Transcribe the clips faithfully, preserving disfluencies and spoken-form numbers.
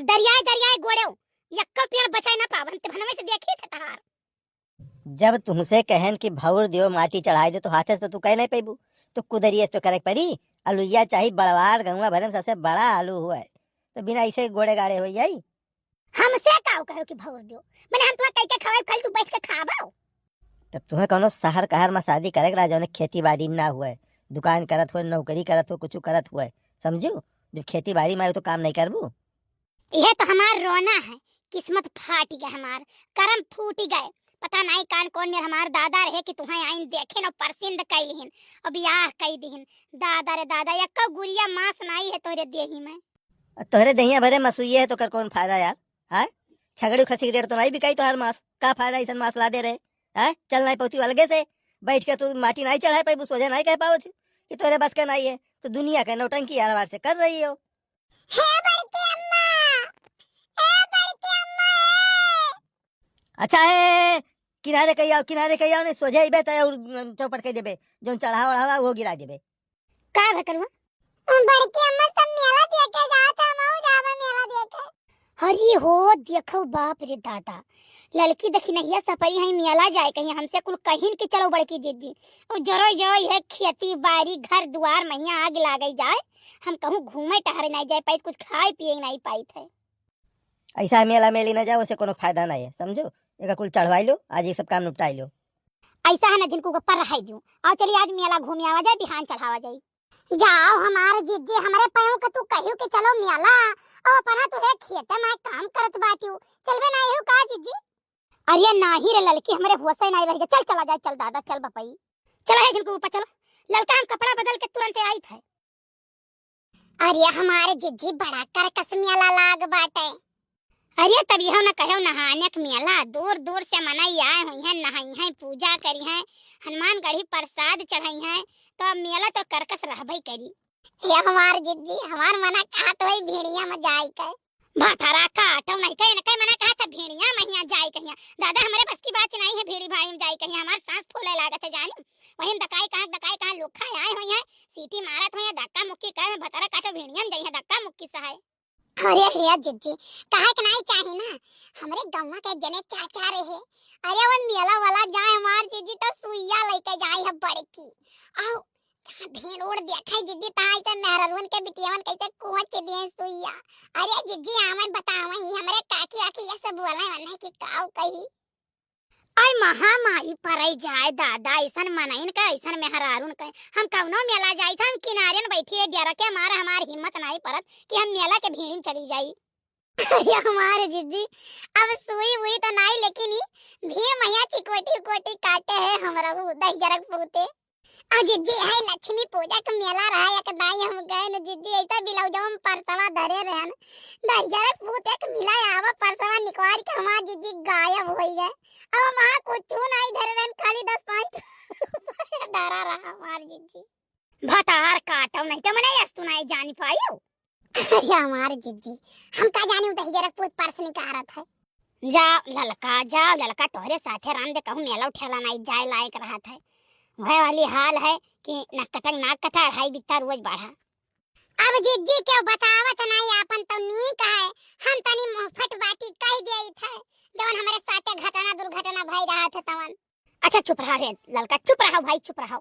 दरियाए दरियाए गोड़ेउ, यक्को पेड़ बचाए ना पावन, ते भनवे से देखी थे तहार। जब तुहसे कहन कि भौर दियो, माटी चढ़ाए दे, तो हाथे से तो तू कह नहीं पैबू, तो कुदरिये से तो करे के पड़ी। अलुइया चाही बड़वार, गौवा भरे में सबसे बड़ा आलू हुआ है, तो बिना ऐसे गोड़े गाड़े हो जाई। हमसे काउ कहो कि भौर दियो, मैंने हम तुहा कह के खवाई, खाली तू बैठ के खाबो। तब तुम्हें कौनो शहर कहर में शादी करे के रहा, जौने खेती बाड़ी ना हुए, दुकान करत हुए, नौकरी करत हुए, कुछ करत हुए, समझू? जब खेती बाड़ी में आयो तो काम नहीं करबू। यह तो हमार रोना है, किस्मत फाट गए हमार, करम फूट गए। पता नहीं कान कौन मेर हमार दादा रहे कि तुम्हें आइन देखे न परसिंद कैलिहिन और ब्याह कई दिहिन। दादा रे दादा, यक्को गुरिया मांस नहीं है तोहरे देही में। तोहरे देहिया भरे मसुइये है तो कर कौन फायदा यार? हाय, छगड़ी खसी के डेढ़ तो नहीं बिकाई तोहार मांस, का फायदा ऐसन मांस ला दे रहे? हाय, चल नहीं पौती अलगे से, बैठ के तू माटी नहीं चढ़ाए पैबू, सोझे नहीं कह पावत कि तोहरे बस का नहीं है, तो दुनिया के नौटंकी यार बार से कर रही हो। हे बड़की अम्मा, ए बड़की अम्मा, ए। अच्छा है, किनारे कही आओ, किनारे कही आओ, नहीं सोझे अइबे त और चौपट कह देबे, जौन चढ़ावा ओढ़ावा वो गिरा देबे। का भकरुआ? बड़की अम्मा सब मेला देखे जात है, हम जाबे मेला देखे। अरे हो, देखो बाप रे दादा, ललकी दखिनहिया सपरी है मेला जाए कहीं, हमसे कुल कहिन कि चलो बड़की जिज्जी, और जरो जरो यह खेती बाड़ी घर दुआर महिया आग लागे जाए, हम कहूँ घूमे टहरे नहीं जाए पाइत, कुछ खाए पिए नहीं पाइत है। ऐसा मेला मेली न जाओ, उसे कोनो फायदा नहीं है, समझो? एका कुल चढ़वाई लो, आज ये सब काम निपटाई लो। ऐसा है ना, जिनको ऊपर रहाई दूँ। आओ चलिए, आज मेला घूमे आवा जाए, बिहान चढ़ावा जाए। जाओ हमार जिज्जी, हमरे पयों के तू कहियो कि चलो मेला, और अपना तू है खेते में काम करत बाटियो, चलबे नहीं हो का जिज्जी? अरे नाही रे ललकी, हमरे हुआ से नहीं रह गए, चल चला जाए, चल दादा, चल बपई, चला है जिनको ऊपर चलो, ललका हम कपड़ा बदल के तुरंत आई थे। अरे हमारे जिज्जी बड़ा करकस मेला लाग बाटे। अरे तब यहो न कहो नहाने के मेला, दूर दूर से मनई आए हुई हैं, नहाई हैं, पूजा करी हैं, हनुमान गढ़ी प्रसाद चढ़ाई हैं, तो अब मेला तो करकस रहबे करी। ये हमार जिज्जी, हमार मना कहत होई भेड़िया में जाई के। भटरा काटो नहीं कहे न कहे मना कहत है भेड़िया में हिया जाई कहिया। दादा हमरे बस की बात नहीं है भेड़ी भाड़ी में जाई कहिया, हमार सांस फूले लागत है जानी। वहीं दकाई कहाँ दकाई कहाँ लोग खाए आए हुई हैं, सीटी मारत हुई हैं, धक्का मुक्की कर भटरा काटो भेड़िया में जाई है धक्का मुक्की सहाय। अरे हे जिज्जी, कहे के नहीं चाही ना, हमरे गौवा के एक जने चाचा रहे, अरे वो मेला वाला जाए हमार जिज्जी तो सुइया लेके जाए है बड़की, आओ जहाँ भीड़ उड़ देखे जिज्जी तहाँ ऐसे मेहररुअन के बिटियावन कैसे कोच दिए सुइया। अरे जिज्जी आवे बतावे ही हमरे काकी आकी ये सब बोले वने कि काऊ कही। आई महामारी परै जाए दादा, ऐसन मनइन का, ऐसन मेहरारून का। हम कौनो मेला जाई था, हम किनारे न बैठी है, डर के मारे हमार हिम्मत नहीं परत कि हम मेला के भीड़ में चली जाई। अरे हमारे जिज्जी, अब सुई हुई तो नहीं, लेकिन ई भीड़ मैया चिकोटी उकोटी काटे है हमरा हु दहिजरक पूते। आ जिज्जी है लक्ष्मी पूजा के मेला रहा, एक दाई हम गए न जिज्जी, ऐसा ब्लाउजवा में परसवा धरे रहन, दहिजरक पूते के मिला आवा परसवा निकवार के हमार जिज्जी गायब होई गए। अब वहाँ कुछ नहीं धरे रहन, खाली दस पाँच ठो धरा रहा हमार जिज्जी। भतार काटो नहीं तो मने यस तू नहीं जानी पायो। अरे हमार जिज्जी, हम का जानी उधर जरा कोई पर्स निकारत है। जा ललका, जा ललका, तोहरे साथे राम दे कहूँ मेला उठेला नहीं जाए लायक रहत है। वह वाली हाल है कि नाक कटक नाक कटा अढ़ाई बित्ता रोज बढ़ा। अब जिज्जी क्यों बतावत नहीं, आपन तो नीक है, हम तनी मुंहफट बाती कह देइत है, जवन हमरे साथे घटना दुर्घटना भई रहत है तवन। अच्छा चुप रहा रे ललका, चुप रहा भाई, चुप रहा।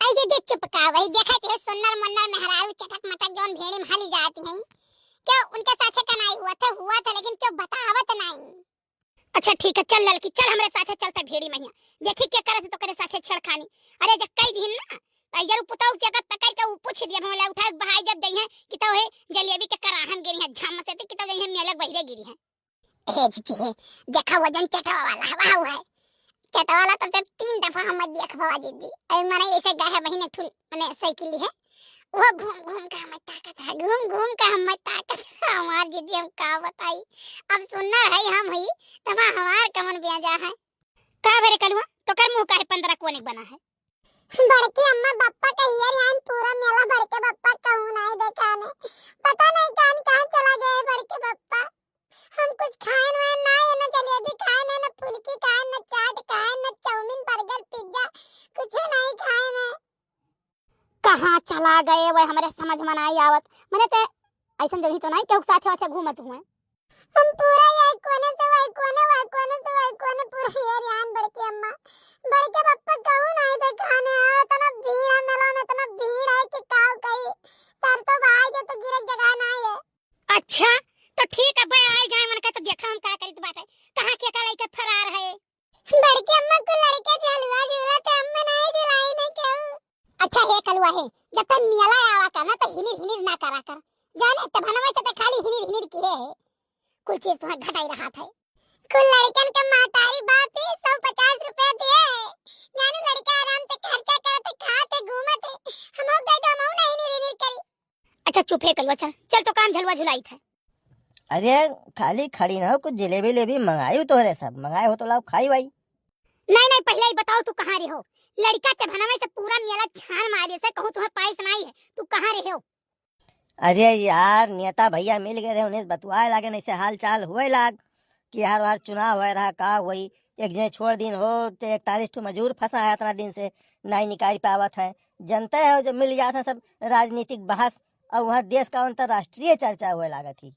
ऐसे जे चुप का वही देखत है सुन्नर मुन्नर मेहरारू चटक मटक जौन भेड़ी में हली जाती हैं, क्यों उनके साथे कनाई हुआ था, हुआ था, लेकिन क्यों बतावत नहीं। अच्छा ठीक है, चल ललकी, चल हमरे साथे चलता भेड़ी महिया, देखी के करे से तो करे साथे छेड़खानी। अरे जब कई दिन ना तो यार पुताऊ के अगर पकड़ के ऊ पूछ दिया, हम ले उठा के बहाई जब जइहे कि तो हे जलेबी के कराहन गिरी है झाम से, तो कि तो जइहे मेलक बहिरे गिरी है। हे जिज्जी हे, देखा वो जन चटवा वाला हवा हुआ है। चटवा वाला तो जब तीन दफा हम देखबा जिज्जी। अरे मने ऐसे गए है बहिने ठुल, मने साइकिल है। वो घूम घूम के हमें ताकत है, घूम घूम के हमें ताकत है। हमार जिज्जी हम का बताई, अब सुनना है हम ही, तब हमार कमन बेजा है। का भरे कलुआ, तो कर मुंह काहे पंद्रह कोने बना है? बड़की अम्मा बप्पा कहियर यान पूरा मेला भर के बप्पा कहूँ नहीं देखा ने। पता नहीं कान कहाँ चला गए बड़के बप्पा। हम कुछ खाए ना, ना ये ना जलेबी खाए ना, ना फुलकी खाए ना, चाट खाए ना, चाउमीन बर्गर पिज्जा कुछ नहीं खाए ना। कहाँ चला गए वह हमरे समझ में नहीं आवत। मने ते ऐसन जगह तो नहीं केहू के साथे वाथे घूमत हुए। हम पूरा यही कोने से वही कोने, वही कोने से वही कोने, पूरा ये रियान बड़के अम्मा, बड़के बप्पा कहूँ नहीं देखाने आओ। इतना भीड़ है मेला में, इतना भीड़ है कि काऊ कही, सरसों भाई के तो गिरे जगह नहीं है। अच्छा, तो ठीक है, बे आई जाए मन का तो देखा हम का करित बाटे, कहाँ के का लइके फरार है। बड़के अम्मा को लड़के झलुआ झूला थे, अम्मा नहीं झुलाई नहीं क्यों? अच्छा हे कलुआ हे, जब तक मियाला आवा कर ना तो हिनिर हिनिर ना करा कर। जाने ते भनवा से तो खाली हिनिर हिनिर किहे है। कुल चीज तुम्हें घटाई रहा था। कुल लड़कन के महतारी बाप ही सौ पचास रुपया दिए है। जाने लड़का आराम से खर्चा करते, खाते, घूमते। हम गए तो हम नहीं हिनिर हिनिर करी। अच्छा चुप हे कलुआ, चल, चल तो काम झलुआ झुलाई थे। अरे खाली खड़ी ना हो, कुछ जलेबी लेबी मंगाई हो तोहरे सब, मंगाए हो तो लाओ खाई वाई। नहीं, नहीं, पहले ही बताओ तू कहाँ रहे हो? लड़का ते भनवे से पूरा मेला छान मारे से कहूँ तुम्हें पाइस नहीं है, तू कहाँ रहे हो? अरे यार, नेता भैया मिल गए रहे, उन्हें बतुआए लागे, नहीं से हाल चाल हुए लाग कि हर बार चुनाव हुए रहा, का हुई, एक जने छोड़ दिन हो, तो इकतालीस ठो मजूर फंसा है इतना दिन से, नहीं निकाल पावत है। जनते हो, जब मिल जात है सब राजनीतिक बहस, और वहाँ देश का अंतर्राष्ट्रीय चर्चा हुए लागत ही।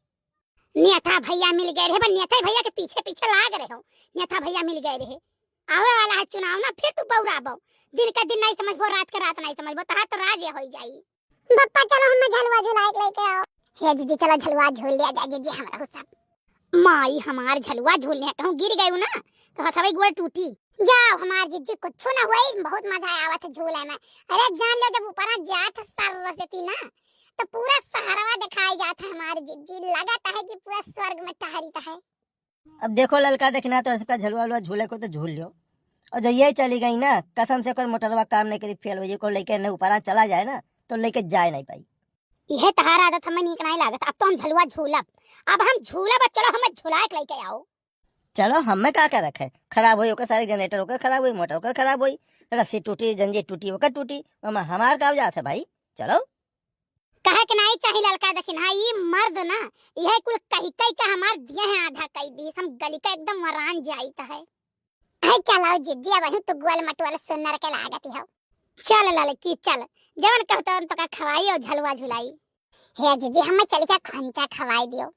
नेता भैया मिल गए रहे, बस नेता भैया के पीछे पीछे लाग रहे हो। नेता भैया मिल गए रहे, आवे वाला है चुनाव ना, फिर तू बौराबो। दिन का दिन नहीं समझबो, रात का रात नहीं समझबो, तहार तो राज ये होई जाई। बप्पा चलो हमें झलुआ झुलाए के लेके आओ। हे जीजी चलो झलुआ झूल लिया जाए जीजी हमरा सब। माई हमार झलुआ झूलने कहूँ गिर गयू ना तो हथवे गोड़ टूटी। जाओ हमार जीजी कुछ ना हुई, बहुत मजा आवत है झूले में। अरे जान लो जब ऊपर जात है सरस्वती ना तो पूरा सहरवा दिखाई जात है हमार जीजी, लगत है कि पूरा स्वर्ग में टहरित है। अब देखो ललका देखना तो सबका झलुआ उलुआ झूले को तो झूल लियो। और जो ये चली गई ना, कसम से ओकर मोटरवा काम नहीं करी, फेल हो जाई, को लेके न ऊपरा चला जाए ना तो लेके जाए नहीं पाई। यह तहार आदत हमें नीक नहीं लागत। अब तो हम झलुआ झूलब, अब हम झूलब। चलो हमें झुलाए के लेके आओ। चलो हमें का कर रखे, खराब होई ओकर सारे जनरेटर ओकर खराब होई, मोटर ओकर खराब होई, रस्सी टूटी जंजीर टूटी ओकर टूटी, ओमा हमार का जात है भाई। चलो। कहे के नाई चाही ललका दखिनहा, ई मर्द ना, यह कुल कही कही के हमार दिए हैं आधा कई दिस, हम गली का एकदम वरान जाइत है। अरे चलाओ जिज्जी, अब अहू तो गोल मटोल सुन्नर के लागत हो। चल ललकी चल, जवन कहतो हम तोका खवाई और झलुआ झुलाई। हे जिज्जी, हमें चल के खंचा खवाई दियो।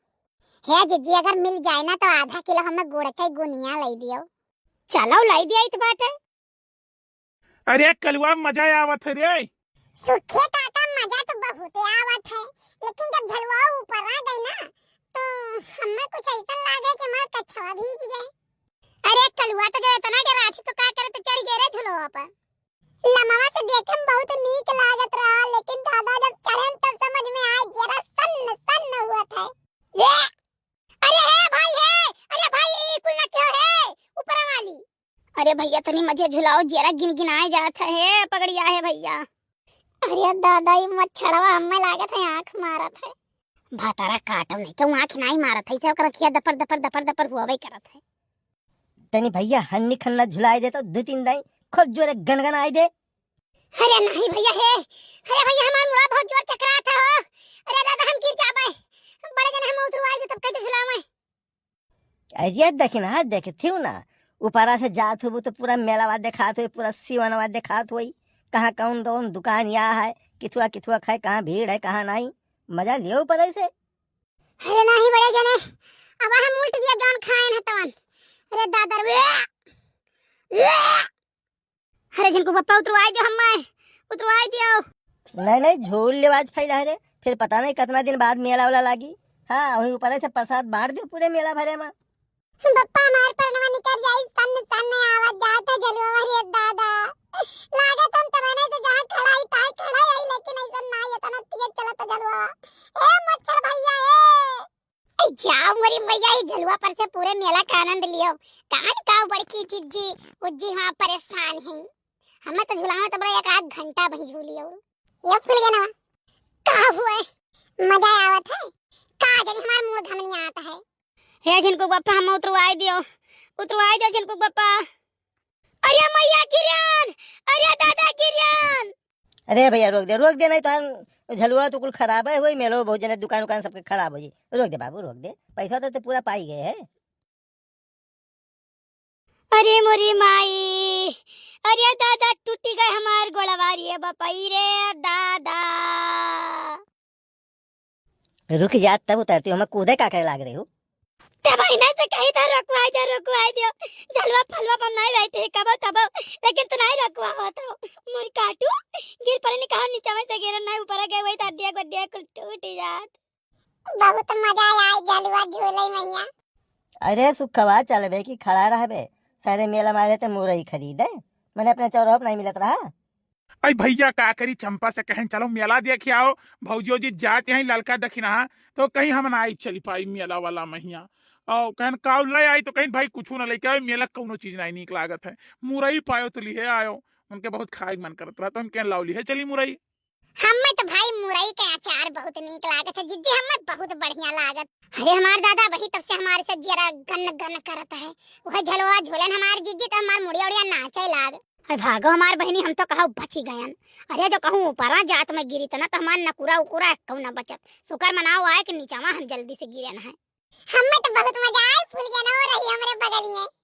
हे जिज्जी, अगर मिल जाए ना तो आधा किलो हमें गुड़ के गुनिया लाई दियो। चलो लाई दिया इत बाटे। अरे कलुआ मजा आवत है रे। सुखे काका मजा तो बहुत आवत है, लेकिन जब झलुआ ऊपर आ गई ना तो हमें कुछ ऐसा लागे कि हमार कछवा भीज गए। अरे कलुआ तो जब इतना के राथी तो का करे तो चढ़ गए रे झुलवा पर। लमवा से देखे में बहुत नीक लागत रहा, लेकिन दादा जब चढ़े तब समझ में आए जरा सन्न सन्न हुआ था। ये अरे हे भाई हे, अरे भाई ई कुल ना क्यों है ऊपर वाली। अरे भैया तनी मजे झुलाओ, जरा गिनगिनाए जात है, हे पगड़िया है भैया। अरे दादा ई मच्छरवा हमें लागत है आँख मारत है। भातारा काटो नहीं क्यों आँख नहीं मारत है, इसे ओकर अखिया दपर दपर दपर दपर हुआ वही करत है। तनी भैया हन्नी खन्ना झुलाए दे तो दो तीन दाई खूब जोरे गनगनाए दे। अरे नहीं भैया हे, अरे भैया हमार मुड़ा बहुत जोर चकरात है हो। अरे दादा हम गिर जाबे, बड़े जने हम उतरवाए दे तब कैसे झुलावे। अरे देखी ना, देखी थी ना, ऊपरा से जात हो तो पूरा मेलावा देखात होई, पूरा सीवनवा देखात होई, कहाँ कौन कौन दुकान या है, किथुआ किथुआ खाए, कहाँ भीड़ है कहाँ नहीं, मजा लियो ऊपर से। अरे नहीं बड़े जने, अब हम उल्ट दिया जौन खाएन हतवन। अरे दादा रे, अरे झिनकू बप्पा उतरवाई दियो हम्मे, उतरवाई दियो। नहीं नहीं झूल ले आज फैला है रे, फिर पता नहीं कितना दिन बाद मेला वाला लागी। हाँ वही ऊपर से प्रसाद बांट दियो पूरे मेला भरे में। बप्पा हमार परनवा निकल जाई, सन्न सन्न आवाज जात है झलुआ रे दादा। लागत हम तबे नहीं तो जहाँ खड़ा ही ताई खड़ा ही, लेकिन ऐसा ना ये तना तेज चलत झलुआ। ए मच्छर भैया ए। ए जाओ मोरी मैया, ई झलुआ पर से पूरे मेला का आनंद लियो। कहाँ निकाओ बड़की जिज्जी, उज्जी वहाँ परेशान है। हमें तो झुलाओ तो बड़ा एक आध घंटा वही झूली और। ये फूल गया ना। का हुआ है? मजा आवत है। का जानी हमार मूड घमनी आता है। हे झिनकू बप्पा, हम उतरवाई दियो, उतरवाई दियो झिनकू बप्पा। अरे मैया गिरियान, अरे दादा गिरियान। अरे भैया रोक दे, रोक दे, नहीं तो हम झलुआ तो कुल खराब है, वही मेलो बहुत जने दुकान उकान सबके खराब हो जाई। रोक दे बाबू, रोक दे, पैसा तो, तो पूरा पाई गए है। अरे मोरी माई, अरे दादा टूटी गए हमार गोड़वा रे बपई रे दादा। रुक जा, तब उतरती हूँ, मैं कूदे का करे लाग रही हूँ। ते बहिना से कही था, "रोकवाई दे, रोकवाई दियो। झलवा फलवा पर नहीं बैठे, कबो तबो, लेकिन तू नहीं रोकवा होत हो।" मुर काटू, गिर पड़े ने कहा, "नीचे में से गिरे नहीं, ऊपर गए, वही तो हड्डिया गुड्डिया कुल टूट जात।" बहुत मजा आए झलवा झूले मैया। अरे सुखवा, चलबे कि खड़ा रहबे? सारे मेला मारे ते मुरई खरीदे, मैंने अपने चौराहा पर नहीं मिलत रहा। अई भैया का करी, चंपा से कहेन चलो मेला देख आओ, भौजी ओजी जात यहीं ललका दखिना, तो कहीं हम ना आई चली पाई मेला वाला महिया। और कहन का ले आई, तो कहीं भाई कुछ ना लेके आए, मेला कौनो चीज नहीं नीक लागत है, मुरई पायो तो लिहे आयो, उनके बहुत खाए के मन करत रहा, तो हम कहन लाओ लिहे चली मुरई। हमें तो भाई मुरई के अचार बहुत नीक लागत है जिज्जी, हमें बहुत बढ़िया लागत। अरे हमार दादा, वही तब से हमारे से जियरा गन गन करत है, वह झलवा झूलन हमार जिज्जी, तो हमार मुड़िया उड़िया नाचे लाग। अरे भागो हमार बहिनी, हम तो कहूँ बची गयन। अरे जो कहूँ ऊपरा जात में गिरी त ना तो हमार नकुरा उकुरा कहूँ ना बचत। शुक्र मनाओ आए कि नीचावा हम जल्दी से गिरे ना है। हमें तो बहुत मजा आए, फूल के ना रही हमरे बगलिए।